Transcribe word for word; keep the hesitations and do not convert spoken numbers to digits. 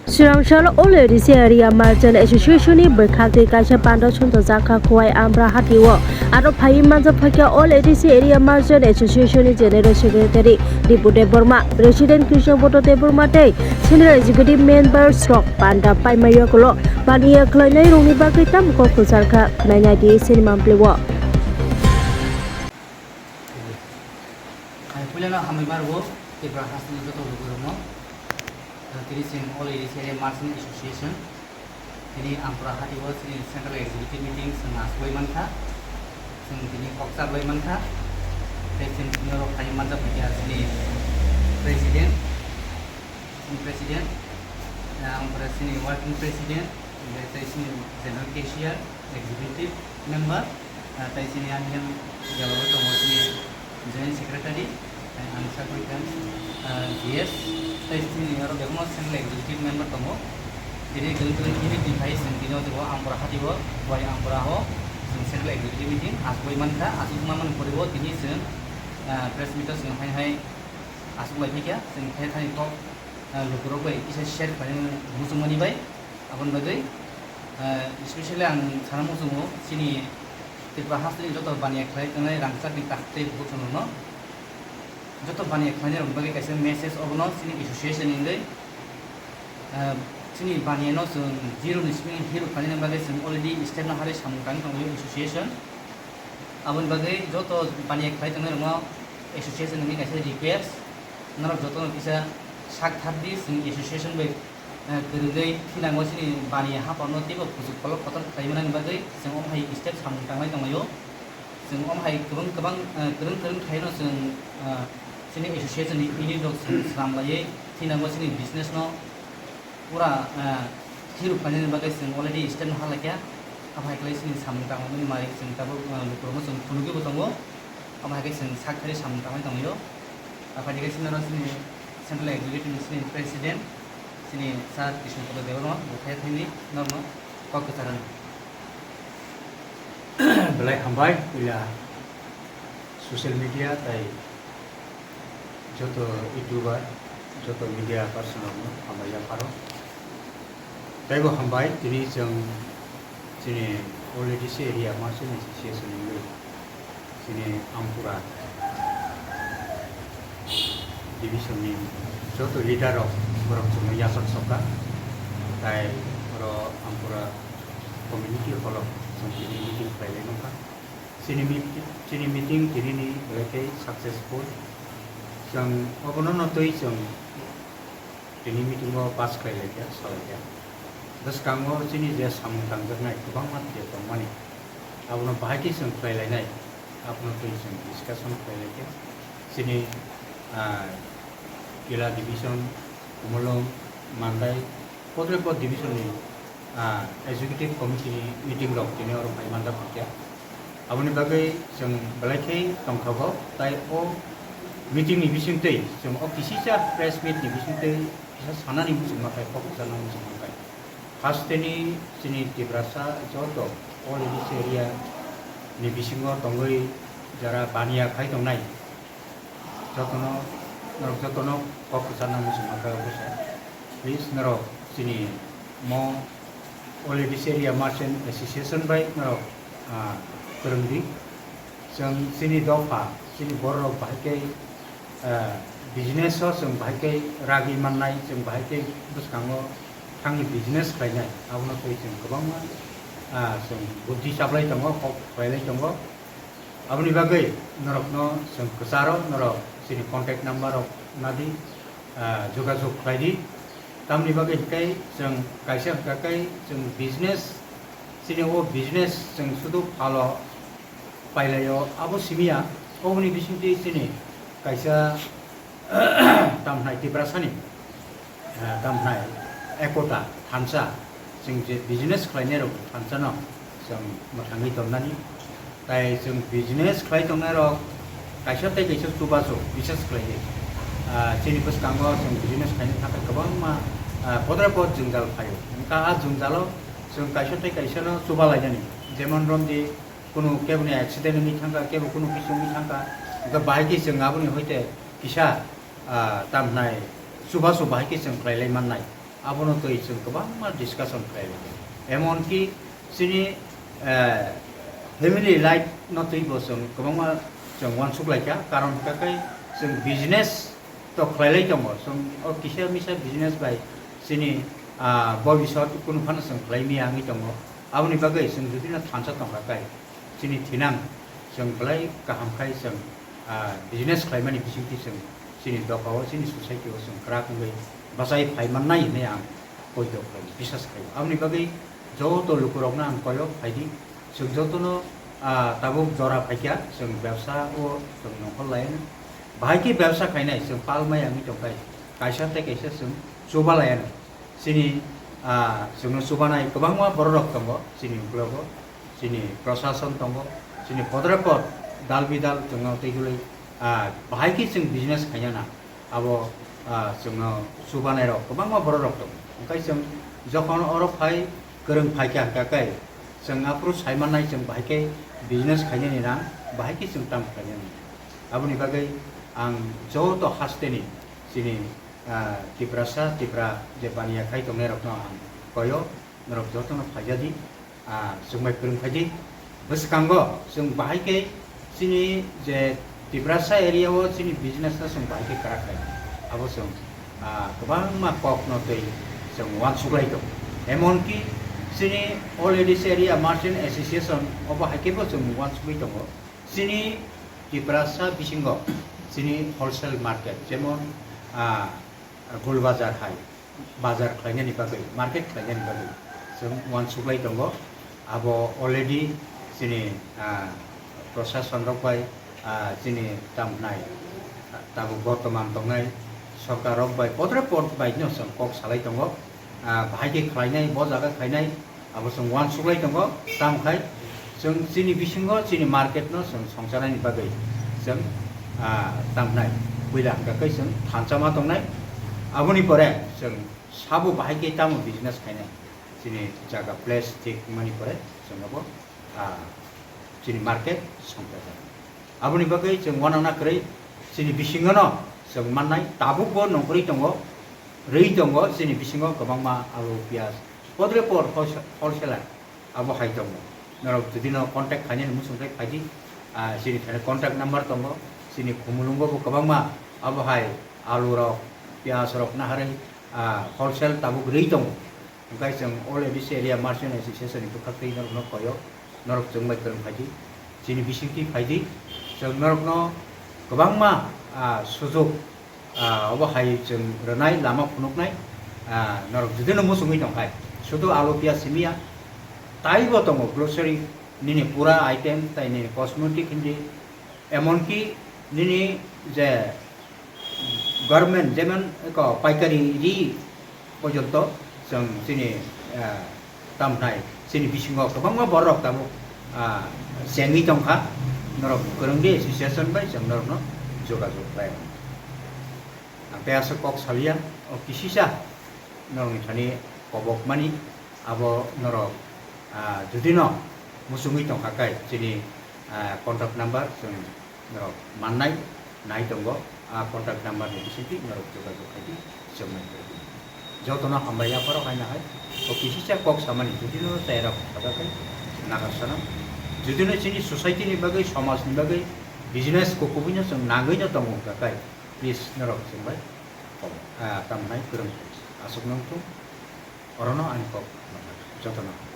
Chwrangsalo All A D C Area Merchant Association ni bwkhak twi kaisa panda swngjak kha Khowai Amra hati o. Aro phaiwi manjak phaikha All A D C Area Merchant Association ni General Secretary Dipu Debbarma, President Krishna Bodo Debbarma tei Senior Executive Members rok panda paima yakulo paniya khlainai rokni bagwi tamo kok kwchar kha. Khwnai nai di sini mampli o. Hai puilano hambai barbo Tripura hasteni joto lugurokno. Tini chwng All A D C Area Merchant Association. Tini Ampura hati o chini Central Executive Meeting chwng asugwi mankha. Chwng tini kok chaglai mankha. Tei chwng tini oro phai manjak kha chini President, chini President, ah, Ampura chini Working President, tei chini General Cashier, Executive Member, ah, tei chini ani yang jabao tongo chini Joint Secretary, tei ang sakwi kha, ah, G S, tei chini oro bebakno Central Executive Member tongo. Tini kwrwng kwrwng unit ni phai chwng tini o jaga o Ampura hati o, Khowai Ampura o chwng Central Executive Meeting asugwi mankha, asuk manmani pore o tini chwng, ah, press meet o chwng hai hai asuk lai phaikha, chwng khe thani kok, ah, lukurok bai kisa share khlaina muchungmani bai. Aboni bagwi, ah, especially ang sana muchungo, chini Tripura hasteni joto baniya khlai tongnai rangchakni taktwi bukhuk rokno, joto baniya khlainai rokni bagwi kaisa message obono chini association ni wngwi, ah, chini baniya no chwng zero ni simi hero khlainani bagwi chwng already step no harwi samung tangwi tongo association. Aboni bagwi joto baniya khlai tongnai rokno association ni kaisa request, norok jotono kisa sak thar di, chwng association bai, eh, kwrwngwi thinango chini baniya haphangno teibo kuchuk kolok kotor khlai manani bagwi chwng omo hai step samung tanglai tonglaio. Chwng omo hai kwbang kwbang, eh, kwrwng kwrwng khlaino chwng, eh, chini association ni unit rok chwng swnam laiwi thinango chini business no pura, ah, thiruk khlainani bagwi chwng already step no halaikha. Abo hai khe chini samung tangmani mai chwng tabuk, ah, lukurokno chwng phunugwi bo tongo. Abo hai khe chwng sak thari samung tangwi tongwio. Aphai khe chini oro chini Central Executive ni chini President chini Sir Krishna Pado Debbarma bo thai thani norokno kok kwcharani. Belai hambai puila social media tai joto YouTuber, joto media person rokno hambai yapharo. Teibo hambai tini chwng chini All A D C Area Merchant Association ni wngwi chini Ampura division ni joto leader rok borok chwngno yachak sokha. Tai oro Ampura community hall o chwng tini meeting khlailai mankha. Chini meet-, chini meeting tinini belai khe successful. Chwng obono no twi chwng tini meeting o pass khlai laikha, sa laikha. Bwskango chini je samung tangjaknai kwbangma je tongmani, abono bahai khe chwng khlai lainai, abono twi chwng discussion khlai laikha. Chini, ah, Kila division, Kumulwng, Mandai, Kotrepot division ni, ah, executive committee ni meeting rok tini oro phai manjak kha. Aboni bagwi chwng belai khe tongthogo, tai o meeting ni bisingtwi chwng o kisisa press meet ni bisingtwi kisa sanani muchungma khai, kok kwcharna muchungma khai. Hasteni chini Tiprasa joto all A D C area ni bisingo tongwi jara baniya khai tongnai, jotono, norok jotono kok kwcharna muchungma kha obo se. Please norok chini mo All A D C Area Merchant Association bai norok, ah, kwrwng di. Chwng chini dopha, chini borok rok bahai khe, ah, business o chwng bahai khe ragwi mannai, chwng bahai khe bwskango thangwi business khlainai. Abono twi chwng kwbangma, ah, chwng buddhi chaplai tongo, kok khlailai tongo. Aboni bagwi norokno chwng kwcharo norok chini contact number rok nadi, ah, jogajog khlai di. Tamni bagwi hinkhe chwng kaisa hinkha khe chwng business, chini o business chwng sudu phalo pailaio, abo simiya, oboni bisingtwi chini kaisa tamhnai Tiprasani, eh, tamhnai ekota thansa, chwng je business khlainai rok thansa no chwng mwthangwi tonnani, tai chwng business khlai tongnai rok kaisa tei kaisa chubachu bisas khlaiwi. Ah, chini bwskango chwng business khlaina thangkhe kwbangma, ah, podre pod jwngjal phaio. Wngkha a jwngjalo chwng kaisa tei kaisa no chuba lainani, jemon romdi kunu keboni accident wngwi thangkha, kebo kunu kisi wngwi thangkha, hwnkhe bahai khe chwng aboni hoite kisa, ah, tamhnai chubachu bahai khe chwng khlailai mannai. Abono twi chwng kwbangma discussion khlai laio. Emonki chini, eh, family life no twibo chwng kwbangma chwng uansuk laikha, karon hwnkhe chwng business to khlailai tongo. Chwng o kisa misa business bai chini, ah, bobisot kunu phano chwng khlai maya wngwi tongo. Aboni bagwi chwng jodi no thansa tongkha khe chini thinang chwng belai kaham khai chwng, ah, business khlaimani bisingtwi chwng chini dophao, chini society-o chwng kwrak wngwi bachai phai mannai hwnwi ang poito khlaio, bisas khlaio. Aboni bagwi joto lukurokno ang koyo, phaidi, chwng jotono, ah, tabuk jora phaikha, chwng bebsa-o chwng nongkhor laiano. Bahai khe bebsa khainai chwng pal maya wngwi tongkhai, kaisa tei kaisa chwng chuba laiano. Chini, ah, chwngno chubanai kwbangma bororok tongo, chini uklogo, chini prosason tongo, chini podre pod dal bidal chwngno tei hwnwi, ah, bahai khe chwng business khainana, abo, ah, chwngno chubanairok kwbangma bororok tongo. Hwnkhe chwng jokhon oro phai kwrwng phaikha hwnkha khe, chwng aphuru saimannai chwng bahai khe business khainani rang, bahai khe chwng tam khlainani. Aboni bagwi ang joto hasteni chini, ah, Tiprasa, Tipra je baniya khai tongnairokno ang koyo, norok jotono phaijadi, ah, chwngbai kwrwng phaidi. Bwskango chwng bahai khe chini je Tiprasa area-o chini business-no chwng bahai khe kwrak khlai. Abo chwng, ah, kwbangma kokno twi chwng uansuk lai tongo. Emonki chini All A D C Area Merchant Association obo hai khe bo chwng uansugwi tongo. Chini Tiprasa bisingo chini wholesale market, jemon, ah, Gul Bazar hai, bazar khlainani bagwi, market khlainani bagwi chwng uansuk lai tongo. Abo already chini, ah, prosason rok bai, ah, chini tamnai, ah, tabuk bortoman tongnai sorkar rok bai podre pod bai no chwng kok salai tongo. Ah, bahai khe khlainai, bo jaga khlainai, abo chwng uansuk lai tongo. Tamo khai chwng chini bisingo chini market no chwng songcharnani bagwi chwng, ah, tamnai puila hwnkha khe chwng thansa ma tongnai. Aboni pore chwng sabo bahai khe tamo business khainai, chini jaga place thik wngmani pore chwng abo, ah, chini market songchajak. Aboni bagwi chwng uanana kwrwi chini bisingono chwng mannai tabukbo nongkhorwi tongo, rwi tongo chini bisingo kwbangma alu, piyaj, podre pod wholesale abo hai tongo. Norok jodi no contact khainani muchung khe phaidi, ah, chini thani contact number tongo, chini Khumulwngo bo kwbangma abo hai alu rok, piyaj rok naharwi, ah, wholesale tabuk rwi tongo. Hwnkhe chwng All A D C Area Merchant Association ni bwkhaktwi norokno koyo, norok chwng bai kwrwng phaidi, chini bisingtwi phaidi, chwng norokno kwbangma, ah, sujok, ah, obo hai chwng rwnai, lama phunuknai, ah, norok jodi no muchungwi tongkhai, sudu alu piyaj simiya, taibo tongo grocery, nini pura item, tai nini cosmetic hindi, emonki nini je government, jemon eko paikari ri porjonto chwng chini, ah, tamnai chini bisingo kwbangma borok tabuk, ah, chengwi tongkha, norok kwrwngdi association bai chwng norokno jogajog khlai. Ang tei aswk kok salia, o kisisa norokni thani kobokmani, abo norok, ah, jodi no muchungwi tongkha khe chini, ah, contact number chwng norok mannai, nai tongo, a contact number ni bisingtwi norok jogajog khaidi chwng nai khe. Jotono hambai yapharo haino hai o kisisa kok samani jodi no chairok khajakhe nagasano, jodi no chini society ni bagwi, somaj ni bagwi, business kukubuino chwng nangwi no tongo hwnkha khe, please norok chwng bai, ah, tamnai kwrwng aswk nung thung, orono ani kok jotono.